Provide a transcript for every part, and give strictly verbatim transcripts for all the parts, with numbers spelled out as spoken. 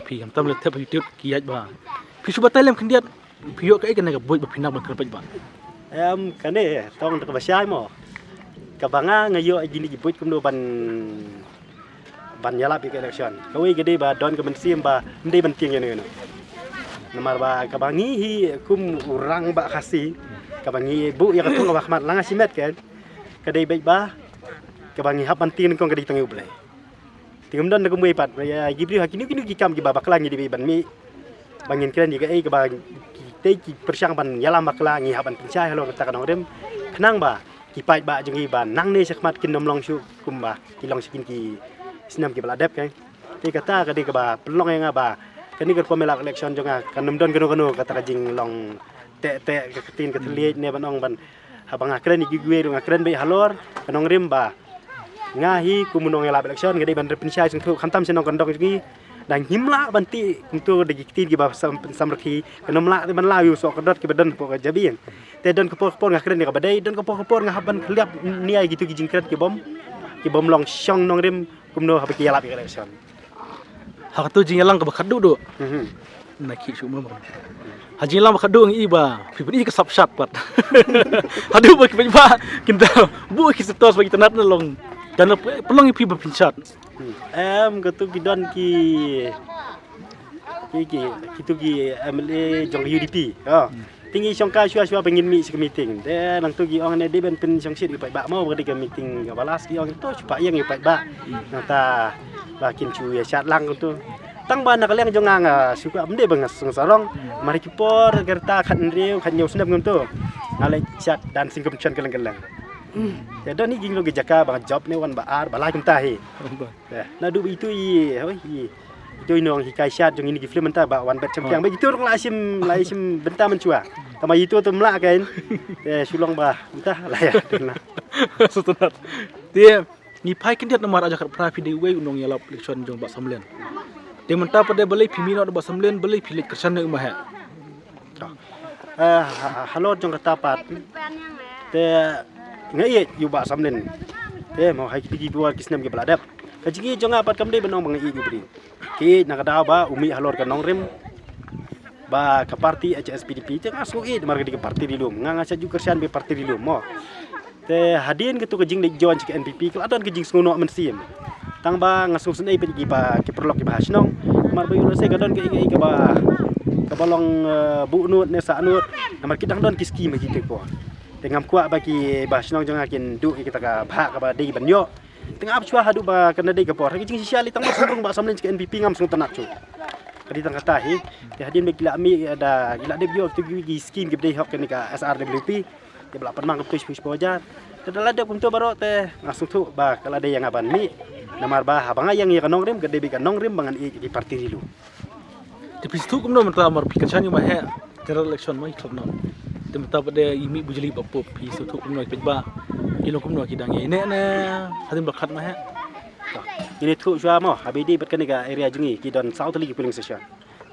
P M tam le tep YouTube ki ïaid ba. Phi shu batai lem khyndiat. Phi ïoh kaei kane ka buit ba phi nang ban kyrpad ba. Em, kane tong da kaba shai mo. Kaba nga nga ïoh ïa kine ki buit kumno ban ban ïalap ïa ka election. Kawei ka dei ba don ka mynsiem ba ym dei ban tieng ïano ïano. Namar ba kaba ngi hi kum u rangbah Khasi, kaba ngi buh ïa ka thong kaba khmat la nga shimet kan. Ka dei beit ba kaba ngi hap ban tieng nyngkong ka dei tang ïa U Blei. Te ngam don da kumwei pat, ïa ki briew ha kino kino ki kam kiba bakla ngi dei beit ban mih. Ba ngin kren ïa kaei kaba kitei ki pyrshang ban ïalam bakla ngi hap ban pynshai halor kata ka nongrim. Khnang ba ki paidbah jong ngi ba nangne shakhmat kin ym long shuh kumba ki long sha kine ki snem kiba la dep kan. Te kata ka dei kaba pynlong ïa nga ba kane ka rukom ïalap election jong nga kan ym don kano kano kata ka jinglong teh teh ka ktien ka thylliej ne ban ong ban haba nga kren ïa kiwei ruh nga kren beit halor ka nongrim ba nga hi kum u nongïalap election nga dei ban ri pynshai sngewthuh khamtam sha nongkyndong jong ngi. Dang ngim lah ban tih kumto da ki ktien kiba sam, samrkhie, kan ym lah ban law ïa u soh ka dot kiba don hapoh ka jabieng. Te don ka por ka por nga kren ïa kaba dei, don ka por ka por nga hap ban khyllap nia ïa kito ki jingkren ki bym, ki bym long shong nongrim kumno haba ki ïalap ïa ka election. Ha kato jingïalang kaba khadduh duh. Mhm. Na ki shu mo. Ha jingïalang ba khadduh ngi i ba phi pyni ka sap shat pat. Haduh ba ki ba kin da bu ki setos ba ki tanat na long. Dan pynlong i phi ba pynshat. Em, katu ki don ki, ki, ki, kitu ki M L A jong U D P. Ha. Te ngi shongkai shuwa shuwa ba ngin mih sha ka meeting. Te nangtu ki ong ne dei ban pynshongshit ïa u paidbah mo ba ka dei ka meeting kaba last, ki ong to shu pah ïeng ïa u paidbah. Nangta ba kin shu ïa shad lang kumtu. Tang ba na ka liang jong nga nga shu kwah ym dei ba nga sngewsarong. Mar ki por ka rta khathynriew khathynñiew snem kumtu. Nga leit shad dancing competition kylleng kylleng. Te don hi jinglong ki jaka ba nga jop ne wan ba ar ba lai kumta hi. Te naduh ba itu i, hoi, i, itu i nonghikai shad jong ine ki film mynta ba wan bet champion. Ba itu ruh la shim, la shim bynta mynshuwa. Tang ba itu tu mla kan. Te shu long ba mynta la ïa. Sngewtynnat. Te ngi phai khyndiat namar ha ka jaka phra phi dei uwei u nongïalap election jong Bah Samlin. Te mynta pat de balei phi mih noh da Bah Samlin, balei phi leit kyrshan ïa u Maheh. Eh, ha, ha, halor jong kata pat. Te nga ïeit ïa u Bah Samlin. Te mo ha kiti ki por ki snem kiba la dep. Ka jingïeit jong nga pat kam dei ban ong ba nga ïeit ïa u briew. Ki ïeit na ka daw ba u mih halor ka nongrim ba ka parti H S P D P. Te nga sngew ïeit namar ka dei ka parti ri lum. Nga nga shu ju kyrshan bad parti ri lum mo. Te hadien katu ka jingleit join sha ka N P P ka la don ka jingsngewnoh mynsiem. Tang ba nga sngewsynei bad kiba ki paralok kiba ha shnong. Namar ba ïoh lehse ka don kaei kaei kaba, kaba long, eh, buh nud ne sah nud. Namar ki dang don ki skim ha kito ki por. Te ngam kwah ba kiba ha shnong jong nga kin duh ïa kita ka bhah kaba dei ban ïoh. Te nga ap shuwa haduh ba kan da dei ka por. Ka jingshisha lei tang ba sngewrung ba Samlin sha ka N P P ngam sngewtynnat shuh. Ka dei tang kata hi. Te hadien ba ki la mih da ki la dep ïoh kito ki skim kiba dei hok kane ka S R W P. Te ba la pynmang kumto shiphew shiphew hajar. Te da la dep kumto baroh te nga sngewthuh ba ka la dei ïa nga ban mih. Namar ba haba nga ïeng ïa ka nongrim ka dei beit ka nongrim ba ngan ïeit ïa ki parti ri lum. Te phi sngewthuh kumno mynta mar phi kyrshan ïa u Maheh general election ma i khlop noh. Te mynta pat de i mih bujli ba pup phi sngewthuh kumno i peit ba. I long kumno ki dang ïa i ne ne hadien ba khat Maheh. Ine thuh shuwa mo haba i dei bad kane ka area jong ngi ki don saw tylli ki polling station.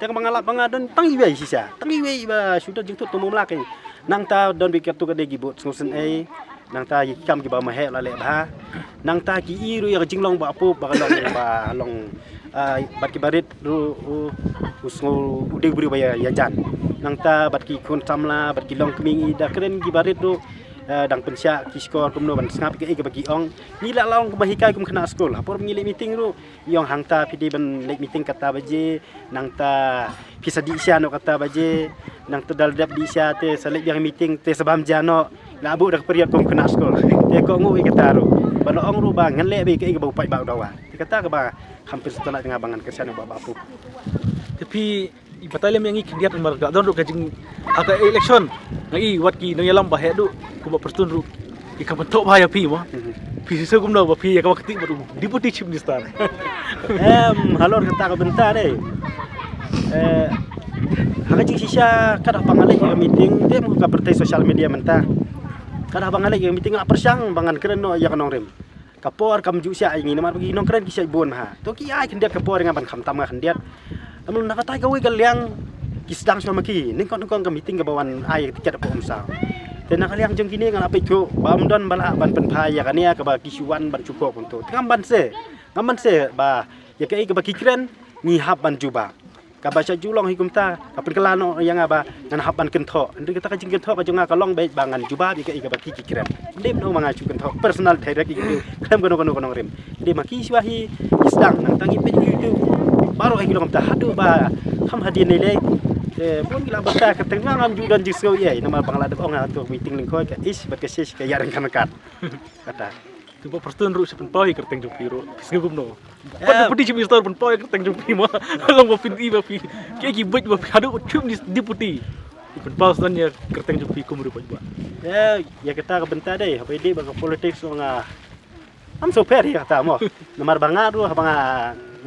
Te kaba nga lap ba nga don tang iwei shisha. Tang iwei ba shu don jingtut tu mumla kein. Nangta don bad katu ka dei ki bud sngewsynei. Nangta ki kam kiba Maheh la leh bha. Nangta ki i ruh ïa ka jinglong ba pup ba ka long ba long, ah, bad kiba rit ruh u, u sngew u dei u briew ba ïa, ïajan. Nangta bad ki khun samla bad ki longkmie i da kren kiba rit ruh, eh, dang pynshah ki shkor kumno ban sngap kaei kaba ki ong. Ngi la long kumba hikai kum khynnah skul. Ha por ba ngi leit meeting ruh Ïong hangta phi dei ban leit meeting kata baje, nangta phi sa dih sha noh kata baje, nangta da la dep dih sha te sa leit biang meeting te sa bam ja noh. Nga buh da ka period kum khynnah skul. Te kohnguh ïa kata ruh. Ba la ong ruh ba ngan leh beit kaei kaba u paidbah u dawa. Te kata kaba kham pynshai na nga ba ngan kyrshan ïa u Bah Bah Pup. Te phi I batai lem ïa ngi khyndiat namar ka don ruh ka jing ha ka election. Nga i wat ki nongïalam ba heh duh kumba Prestone ruh ki kham pynthok bha ïa phi mo. Mhm. Phi shisha kumno ba phi ïa kaba kti bad u Deputy Chief Minister. Em, halor kata ka bynta dei. Eh, ha ka jingshisha kat haba nga leit ïa ka meeting te mo ka pyrthei social media mynta. Kat haba nga leit ïa ka meeting nga pyrshang ba ngan kren noh ïa ka nongrim. Ka por kam ju shah ïa ngi namar ba ki nongkren ki shah bun ha. To ki ai khyndiat ka por ïa nga ban khamtam nga khyndiat. Namar na kata kawei ka liang ki sdang shuwa ma ki. Nyngkong nyngkong ka meeting kaba wan ai tiket hapoh Umsaw. Te na ka liang jong kine nga la peit thuh ba ym don ba lah ban pynphai ïa kane kaba ki shu wan ban shu kok kumto. Te ngam banse. Ngam banse ba ïa kaei kaba ki kren ngi hap ban jubab. Kaba shu ju long hi kumta, ka pynkylla noh ïa nga ba ngan hap ban kynthoh. Hynrei kata ka jingkynthoh ka jong nga ka long beit ba ngan jubab ïa kaei kaba ki ki kren. Ym dei ban ong ba nga shu kynthoh personal direct ïa ki briew khlem kano kano kano rim. Hynrei ma ki shuwa hi ki sdang, nangta ngi peit ïa ki YouTube. Baroh hi ki long kumta haduh ba kham hadien ne lei. Te bun ki la bynta kyrteng jong nga, ngam ju don jingsngew ïa, namar ba nga la dep ong ha kato ka meeting lyngkhoi ka ish bad ka shish ka ïaid ryngkat ryngkat. Kata. Te ba Prestone ruh shu pynpaw ïa ka kyrteng jong phi ruh. Phi sngew kumno? Ba Eh. Deputy Chief Minister pynpaw ïa ka kyrteng jong phi ma. Long ba phin i ba phi. Ki ki bit ba phi haduh Chief Minister, Deputy. Pynpaw sdang ïa ka kyrteng jong phi kum u paidbah. Eh, ïa kata ka bynta dei, haba ïadei bad ka politics, nga ngam sngewpher ïa kata mo. Namar ba nga ruh haba nga,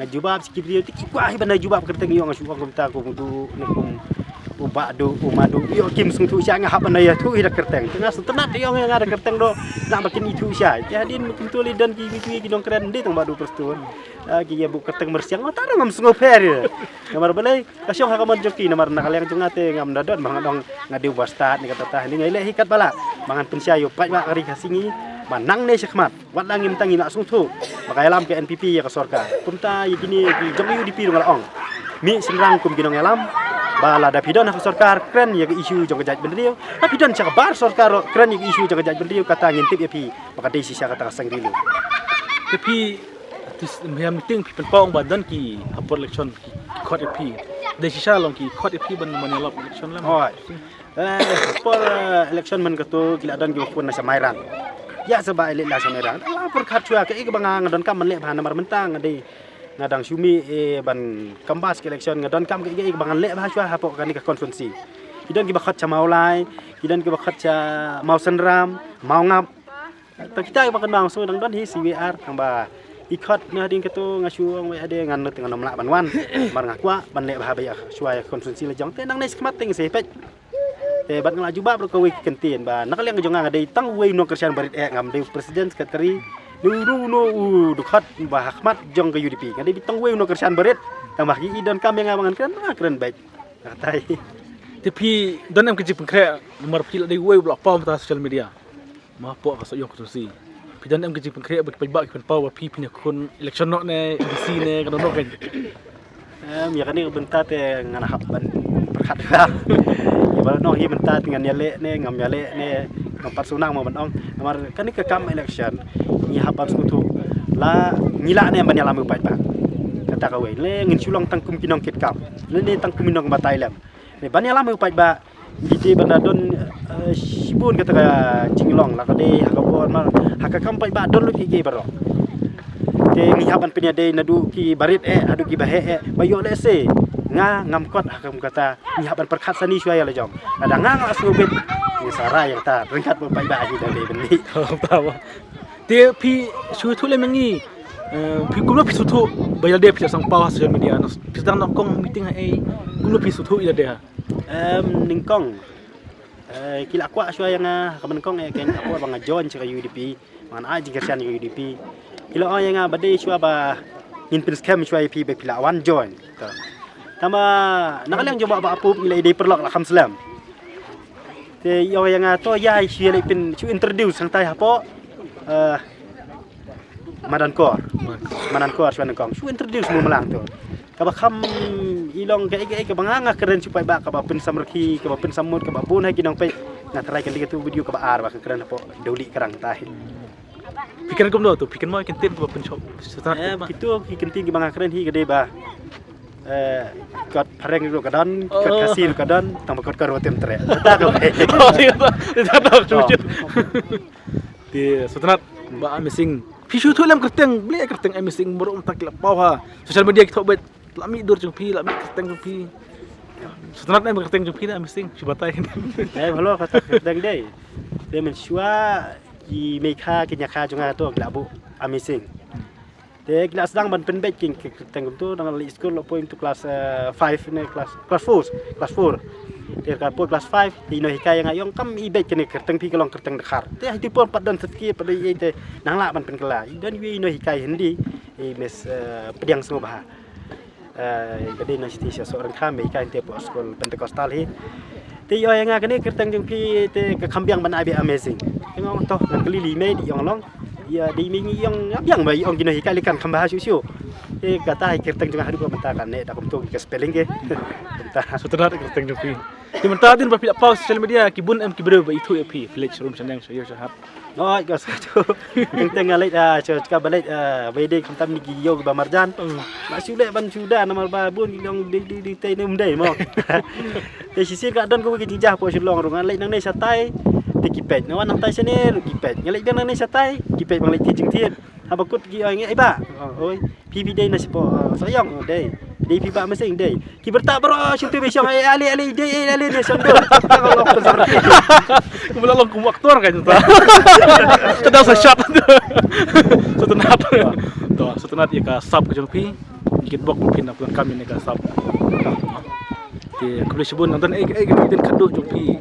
nga jubab sha ki briew te ki kwah hi ban da jubab kyrteng, ïoh nga shu ong kumta, kum u Duh ne kum u Bah Duh, u Ma Duh, ïoh kim sngewthuh sha, nga hap ban da ïathuh hi da kyrteng. Te nga sngewtynnat ïoh nga da kyrteng doh, na ba kin ithuh sha. Te hadien kumto lei don ki, ki, ki, ki nongkren, ym dei tang Bah Duh Prestone. Ah, ki ïa buh kyrteng myrsiang, nga ta ruh ngam sngewpher ïa. Namar balei ka shong ha ka mon jong ki, namar na ka liang jong nga te ngam da don ba ngan ong nga dei u bastard ne kata ta. Hynrei nga leh hi katba lah ba ngan pynshai ïa u paidbah ka ri Khasi ngi ba nangne shakhmat, wat la ngim tang ngi la sngewthuh ba ka ïalam ka N P P ïa ka sorkar. Kumta ïa kine ki jong U D P ruh nga la ong, mih shynrang kum ki nongïalam, ba lada phi don ha ka sorkar, kren ïa ka issue jong ka jaitbynriew. Lada phi don sha ka bar sorkar ruh, kren ïa ka issue jong ka jaitbynriew, kata ngin tip ïa phi ba ka dei shisha kata ka seng ri lum. Te phi, at least, ym, ha meeting phi pynpaw ong ba don ki ha por election ki khot ïa phi. Dei shisha long ki khot ïa phi ban, ban ïalap election lem. Hooid. Eh, por, eh, election man kato ki la don kiba phone na sha Mairang. Ïa sa ba ïaleh la sha Mairang. La pyrkhat shuwa kaei kaba nga, nga donkam ban leh bha, namar mynta nga dei, nga dang shu mih, eh, ban canvass ka election, nga donkam kaei kaei kaba ngan leh bha shuwa hapoh kane ka constituency. Ki don kiba khot sha Mawlai, ki don kiba khot sha Mawsynram, Mawngap. Tang kita ba kan bang so dang don hi C V R, tang ba i khot na ding kato nga shu ong wei ade ngan lut ngan ym lah ban wan. Mar nga kwah ban leh bha ba ïa shuwa ïa constituency la jong te nangne shakhmat te ngi sa peit. Te bad nga la jubab ruh kawei ka kyntien ba na ka liang jong nga nga dei tang uwei u nongkyrshan barit eh, ngam dei u president, secretary, ne u ruh uno u dkhot ba ha khmat jong ka U D P. Nga dei tang uwei u nongkyrshan barit. Tang ba ki i donkam ïa nga ba ngan kren, nga kren beit. Nga tai. Te phi don em ka jingpynkhreh namar phi la dei uwei u ba la paw mynta ha social media. Ma hapoh ka Sohiong constituency. Phi don em ka jingpynkhreh ba ki paidbah ki pynpaw ba phi phin ïakhun election noh ne M D C ne kano kano kein. Em, ïa kane ka bynta te ngan hap ban pyrkhat. Ïa ba nong hi mynta te ngan ïaleh ne ngam ïaleh ne ngam pat sngewbha mo ban ong. Namar kane ka kam election ngi hap ban sngewthuh. La ngi lah ne em ban ïalam u paidbah. Kata kawei. Le ngin shu long tang kum ki nongkitkam. Le ne tang kum ki nongbatai lem. Ne ban ïalam u paidbah. Ngi dei ban da don, eh, shibun kata ka jinglong la ka dei ha ka bor mar ha ka kam paidbah don lut kiei kiei baroh. Te ngi hap ban pynïadei naduh ki barit eh haduh ki baheh eh ba ïoh lehse nga ngam kot ha ka kam kata, ngi hap ban pyrkhat sani shuwa ïa la jong. Lada nga nga la sngewbit ngi sa rai ïa kata ryngkat bad paidbah, ngi da dei ban dei. Te phi shu ïathuh lem ïa ngi, eh, phi kumno phi sngewthuh ba ïa lade phi la sdang paw ha social media, phi sdang nyngkong meeting ha ei, kumno phi sngewthuh ïa lade ha? Em, nyngkong. Eh, ki la kwah shuwa ïa nga ha ka nyngkong eh, kane ka por ba nga join sha ka U D P, ba ngan ai jingkyrshan ïa ka U D P. Ki la ong ïa nga ba dei shuwa ba ngin pynskhem shuwa ïa phi ba phi la wan join. To. Tangba na ka liang jong Bah Bah Apup ngi la dei paralok la kham slem. Te ïa ong ïa nga to ïa shu ïa leit pyn shu introduce hangtai hapoh, eh, Madankor. Madankor shu nyngkong. Shu introduce mo malang to. Kaba kham i long kaei kaei kaba nga nga kren shu paidbah kaba pynsamrkhie, kaba pynsamut, kaba bun ha ki nongpeit. Nga tharai kan dei kato video kaba ar ba nga kren hapoh Dewlieh Krang tai. Phi kren kumno to, phi kren mo ïa ki kyntien kaba pynshop. Eh, kito ki kyntien kiba nga kren hi ka dei ba, eh, kot phareng ruh ka don, kot Khasi ruh ka don, tangba kot ka ruh tem treh. Kata ka ba. Oh, ïa, ïa, ïa, ïa. Te sngewtynnat Bah Amazing. Phi shu ïathuh lem kyrteng, balei kyrteng Amazing baroh mynta ki la paw ha social media ki thoh beit. La mih dur jong phi, la mih kyrteng jong phi. Sngewtynnat em kyrteng jong phi ne Amazing, shu batai. Eh, hello, kata kyrteng dei. Te mynshuwa ki mei kha ki ñia kha jong nga to ki la buh Amazing. Te ki la sdang ban pynbeit ki kyrteng kumto, dang leit skul la poi into class, eh, five ne class, class four, class four. Te ka poi class five, te i nonghikai ïa nga i ong kam i beit kane kyrteng phi ka long kyrteng dkhar. Te ha itu por pat don certificate pat don ei ei te nang lah ban pynkylla. I don iwei i nonghikai Hindi, i Miss, eh, Pdiang Sngewbha. Eh, ka dei na shisha Sohryngkham, i kai hynte hapoh skul Pentecostal hi. Te i ong ïa nga kane kyrteng jong phi te ka kham biang ban ai beit Amazing. Te nga ong to ngan kylli i mei, i ong long. Ïa dei mei ngi ong biang ba i ong kino hi ka likan kham bha shuh shuh. Eh, kata hi kyrteng jong nga haduh mynta ka ne da kumto ka spelling ke. Mynta. Sutnat kyrteng jong phi. Te mynta hadien ba phi la paw social media ki bun em ki briew ba ithuh ïa phi, phi leit sha rum sha neng sha ïew sha hat. Oi, ka sa tu. Teng teng nga leit ah, sha ka ba leit ah, ba dei khamtam ni ki ïew ba marjan. Hmm. Ba shu leh ban shu da namar ba bun ki long dei dei dei tei ne um dei mo. Te shisien ka don ko ki jingjah po shu long rung nga leit nangne shatai. Te ki peit. Nga wan nangtai shane ki peit. Nga leit biang nangne shatai ki peit bang leit thied jingthied. Haba kut ki oi ngi ai ba. Oi, phi phi dei na sipo Sohiong dei. Dei phi ba masing dei. Ki berta bro shu tu bi shong ai ali ali dei ai ali ne shong do. Ka long pun sarti. Kumba long kum aktor kan ta. Tadau sa shot. Sutnat. To, sutnat ïa ka sap ka jong phi. Kitbok phi na pun kami ne ka sap. Te khublei shibun nangta eh eh ka tin khadduh jong phi.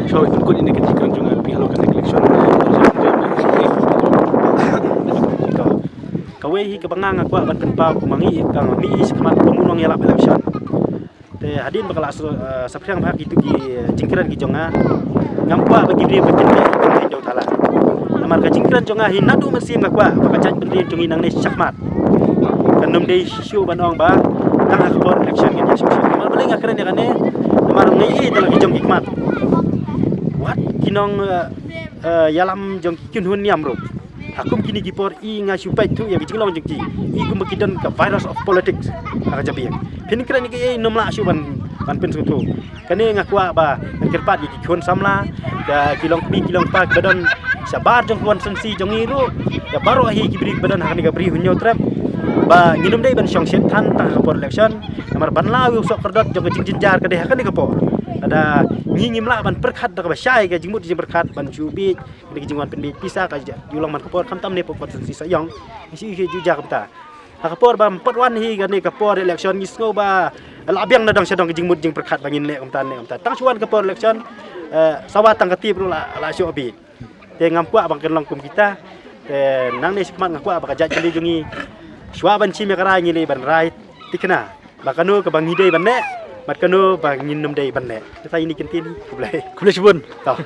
Shoi kun kun ine ka jingkren jong phi halor ka election. Kawei hi kaba nga nga kwah ban pynpaw kumba ngi ka ngi shi khmat kumno ngi lap election. Te hadien ba ka la saphriang bha kitu ki jingkren ki jong nga. Ngam kwah ba ki briew ba kin ne ka jong thala. Namar ka jingkren jong nga hi naduh mynsiem nga kwah ba ka jaitbynriew jong ngi nangne shakhmat. Kan ym dei shuh ban ong ba tang ha ka por election ngin ïa shuh shuh. Namar balei nga kren ïa kane? Namar ngi i tang ki jong ki khmat. Wat ki nong eh, eh, ïalam jong ki kynhun niam ruh. Ha kum kine ki por i nga shu peit thuh ïa ki jinglong jong ki. I kumba ki don ka virus of politics ha ka jabieng. Phin kren ïa ki i nym lah shuh ban ban pynsngewthuh. Kane nga kwah ba ngan kyrpad ïa ki khun samla, ïa ki long kmie ki long kpa kiba don shabar jong ka constituency jong ngi ruh, ïa baroh hi ki briew kiba don ha kane ka Bri Hynñiewtrep ba ngin ym dei ban shong shet than tang ha ka por election. Namar ban law ïa u soh kordot jong ka jingjynjar ka dei ha kane ka por. Lada ngi ngim lah ban pyrkhat da kaba shai ka jingmut jingpyrkhat ban shu bieit kane ka jingwan pynbieit pisa ka ju long man ka por khamtam ne pop constituency Sohiong. Ngi shu ïa ju ja kumta. Ha ka por ba ym pat wan hi kane ka por election ngi sngew ba la biang na dang sha dang ka jingmut jingpyrkhat ba ngin leh kumta leh kumta. Tang shu wan ka por election eh, sawa tang ka tip ruh la la shu bit. Te ngam kwah ba kan long kum kita. Te nangne shi khmat nga kwah ba ka jaitbynriew jong ngi. Shuwa ban shim ïa ka rai ngi leh ban rai tikna. Ba kano kaba ngi dei ban leh, bad kano ba ngin nym dei ban leh. Te sa ine ki ktien hi. Khublei. Khublei shibun. To.